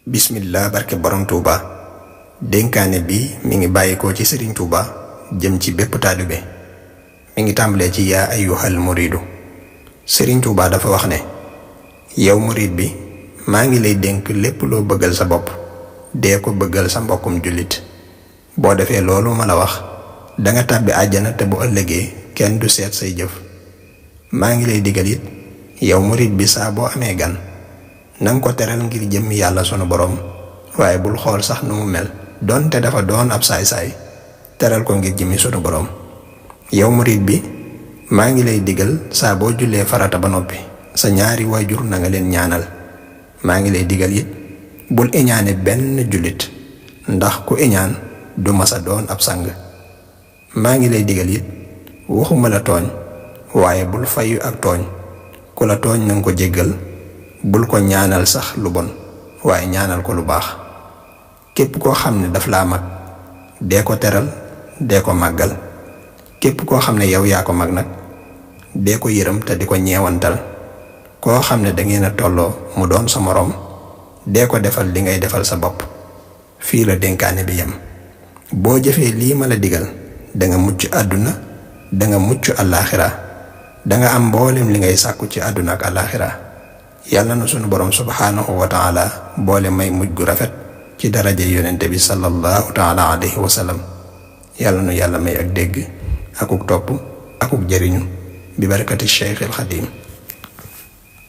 bismillah barke borom Touba dénkaane bi mi ngi bàyyikoo ci Serigne Touba jëm ci bépp taalibe mi ngi tàmbalee ci yaa ayyuhal muridu. Serigne Touba dafa wax ne yow murid bi maa ngi lay dénk lépp loo bëggal sa bopp dee ko bëggal sa mbokkum jullit. boo defee loolu ma la wax danga tàbbi àjjana te bu ëllëgee kenn du seet say jëf. maa ngi lay digal it yow murid bi saa boo amee gan nanga ko teral ngir jëmmi yàlla sunu borom waaye bul xool sax nu mu mel donte dafa doon ab saay-saay teral ko ngir jëmmi sunu borom. yow murid bi maa ngi lay digal saa boo jullee farata ba noppi sa ñaari waajur na nga leen ñaanal. maa ngi lay digal it bul iñaane benn jullit ndax ku iñaan du masa doon ab sang. maa ngi lay digal it waxuma la tooñ waaye bul fayu ak tooñ. ku la tooñ nanga ko jéggal bul ko ñaanal sax lu bon waaye ñaanal ko lu baax. képp koo xam ne daf laa mag dee ko teral dee ko màggal. képp koo xam ne yow yaa ko mag nag dee ko yërëm te di ko ñeewantal. koo xam ne dangeen a tolloo mu doon sa moroom dee ko defal li ngay defal sa bopp. fii la dénkaane bi yem. boo jëfee lii ma la digal danga mucc àdduna danga mucc àllaaxira danga am mboolem li ngay sàkku ci àdduna ak àllaaxira. yàlla na sunu borom subhaanahu wa taala boole may mujj gu rafet ci daraja yonente bi sallallahu taala alayhi wa sallam. yàlla nu yàlla may ak dégg akuk topp akuk jëriñu bi barakati Cheikh al Xadim.